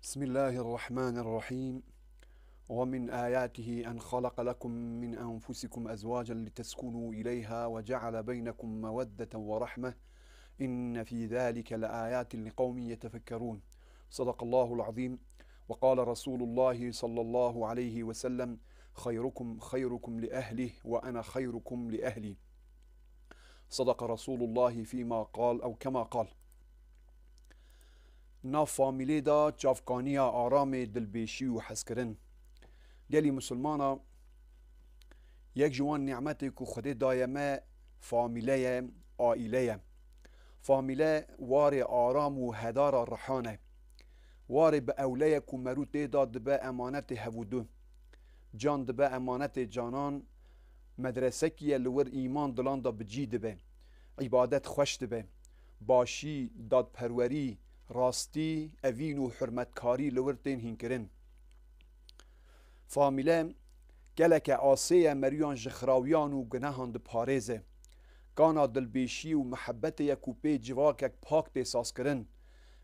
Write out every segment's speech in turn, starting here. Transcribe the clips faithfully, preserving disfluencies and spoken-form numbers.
بسم الله الرحمن الرحيم. ومن آياته أن خلق لكم من أنفسكم أزواجا لتسكنوا إليها وجعل بينكم مودة ورحمة إن في ذلك لآيات لقوم يتفكرون. صدق الله العظيم. وقال رسول الله صلى الله عليه وسلم: خيركم خيركم لأهله وأنا خيركم لأهلي. صدق رسول الله فيما قال أو كما قال. Nav famîlê de çavkaniya aramê, dilbêşî û hezkirin. Gelî misilmana, yek ji wan nîmetê ku Xwedê daye me, famîle ye, aîle ye. Famîle warê aram û hedara rihan e. Warê bi ewle ye ku merû tê de dibe emanetê hevûdu. Can dibe emanetê canan, medresekî ye li wir îman dilan de bi cî dibe. Îbadet xweş dibe. Başî, dadperwerî, rastî, evîn û hurmetkarî li wir tên hînkirin. Famîle geleke asê ye, meriyan ji xirawiyan û gunehan diparêze. Kana dilbêşî û mihebetê ye ku pê civakek pak tê sazkirin.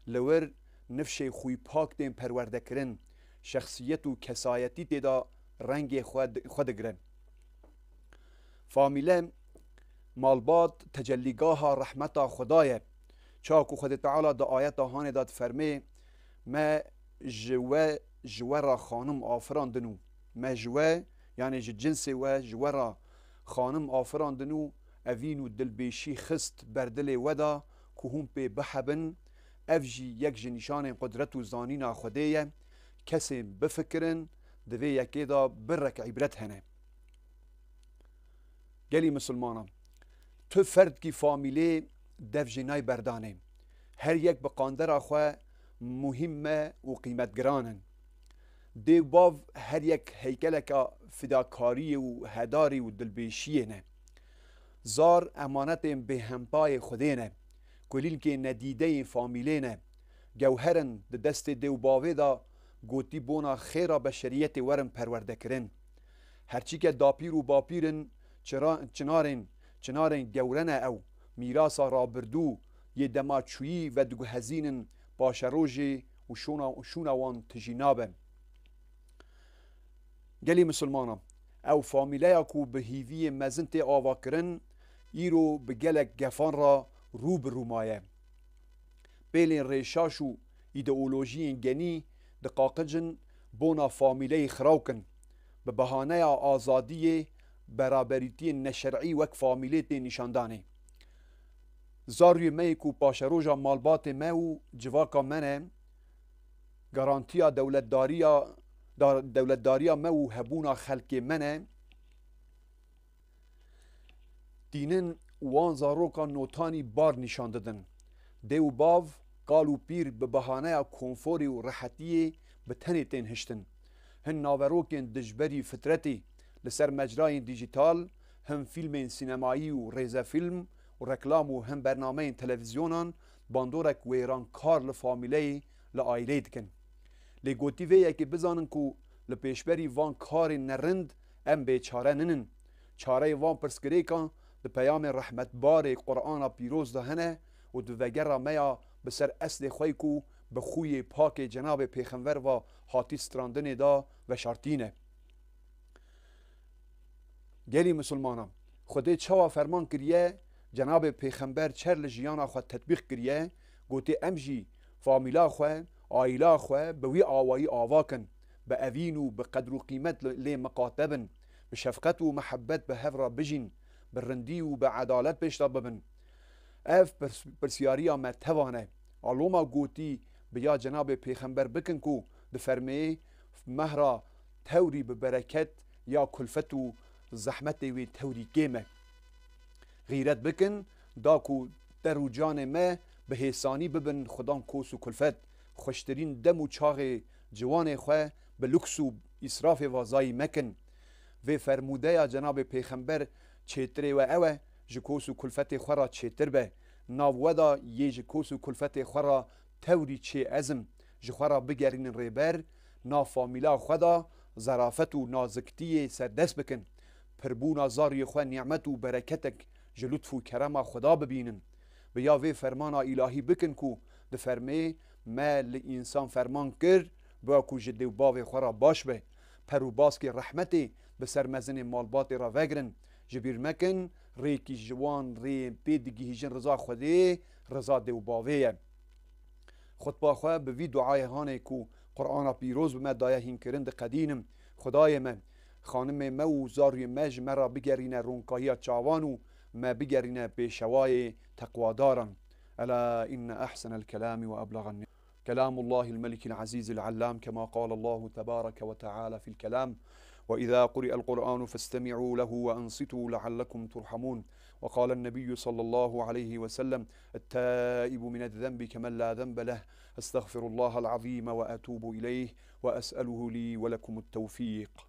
Li wir nifşê xwî pak tên perwerdekirin. Şexsiyet û kesayetî tê de rengê xwe di-, xwe digire. Famîle, malbat, tecellîgaha rehmeta Xweda ye. Çawa ku Xwedê Teala di ayeta hanê de difermê, me ji we, ji we re xanim afirandin û me ji we, yanê ji cinsê we, ji we re xanim afirandin û evîn û dilbêşî xist ber dilê we de ku hûn pê bihebin. Ev jî yek ji nîşanên qudret û zanîna Xwedê ye. Kesên bifikirin, di vê yekê de birek îbret hene. Gelî misilmanan, tu ferdkî famîlê dev jê nayê berdanê. Her yek bi qandera xwe muhîm me û qîmetgiran in. Dê û bav her yek heykeleka fidakariyê û hedarî û dilbêşiyê ne. Zar emanetên bêhempayê Xwedê ne. Kulîlkên nedîdeyên famîlê ne. Gewher in di destê dê û bavê de, gotî bona xêra beşeriyetê werin perwerdekirin. Herçîke dapîr û bapîr in, çira-, çinarên, çinarên gewre ne ew, mîrasa rabirdû yê dema çûyî vediguhezînin paşerojê û şûna, şûna wan tijî nabe. Gelî misilmanan, ew famîleya ku bi hîviyê mezin tê avakirin, îro bi gelek gefan re rû bi rû maye. Pêlên rêşaş û îdeolojiyên genî diqaqicin bona famîleyê xiraw kin. Bi behaneya azadiyê, beraberîtiyên neşerî wek famîlê tê nîşandanê. Zarûyê me yê ku paşeroja malbatê me û civaka me ne, garantiya dewletdariya, da-, dewletdariya me û hebûna xelkê me ne, tînin wan zarokan notanî bar nîşan didin. Dê û bav, kal û pîr bi behaneya konforê û rehetiyê bi tenê tên hiştin. Hin naverokên dijberî fitretê li ser mecrayên dîjîtal, hin fîlmên sînemayî û rêzefîlm û reklam û hin bernameyên televîzyonan bandorek wêrankar li famîleyê, li aîleyê dikin. Lê gotî vê yekê bizanin ku li pêşberî van karên nerind em bêçare ninin. Çareyê van pirsgirêkan di peyamên rehmetbarê Qur'ana Pîroz de hene û di vegera me ya bi ser eslê xwe yî ku bi xûyê pakê Cenabê Pêxember ve hatî strandinê de veşartî ne. Gelî misilmanan, Xwedê çawa ferman kiriye, Cenabê Pêxember çer li jiyana xwe tetbîq kiriye, gotê em jî famîla xwe, aîla xwe bi wî awayî ava kin, bi evîn û bi qedr û qîmet lê miqate bin, bi şefqet û mihebet bi hev re bijîn, bi rindî û bi edalet pêş de bibin. Ev pirs-, pirsiyariya me tevan e. A loma gotî bi ya Cenabê Pêxember bikin ku difermê, mehra tewrî bi bereket ya kulfet û zehmetê wê tewrî kêm e. Xîret bikin, da ku te rûcanê me bi hêsanî bibin xudan kos û kulfet, xweştirîn dem û çaxê ciwanê xwe bi luks û îsrafê vazayî mekin. Vê fermûdeya Cenabê Pêxember çêtirê we ew e, ji kos û kulfetê xwe re çêtir be. Nav we de yê ji kos û kulfetê xwe re tewrî çê ezim, ji xwe re bigerînin rêber, nav famîla xwe de zerafet û naziktiyê serdest bikin. Pirbûna zariyê xwe nîmet û bereketek ji lutf û kerema Xweda bibînin. Bi ya vê fermana îlahî bikin ku difermê, Me li însan ferman kir, biya ku ji dê û bavê xwe re baş be. Per û baskê rehmetê bi ser mezinên malbatê re vegirin. Ji bîr mekin, rêkî ji wan rêyên pê digihîjin riza Xwedê, riza dê û bavê ye. Xutba xwe bi vî duayê hanê ku Qur'ana pîroz bi me daye hînkirin diqedînim. Xwedayê me, xanimê me û zarûyê me ji me re bigerîne ronkahiya çavan û me bigerîne pêşewayê teqwadaran. Ela inne ehsenel kelami ve eblagan كلام الله الملك العزيز العلام، كما قال الله تبارك وتعالى في الكلام: وإذا قرئ القرآن فاستمعوا له وأنصتوا لعلكم ترحمون. وقال النبي صلى الله عليه وسلم: التائب من الذنب كمن لا ذنب له، أستغفر الله العظيم وأتوب إليه، وأسأله لي ولكم التوفيق.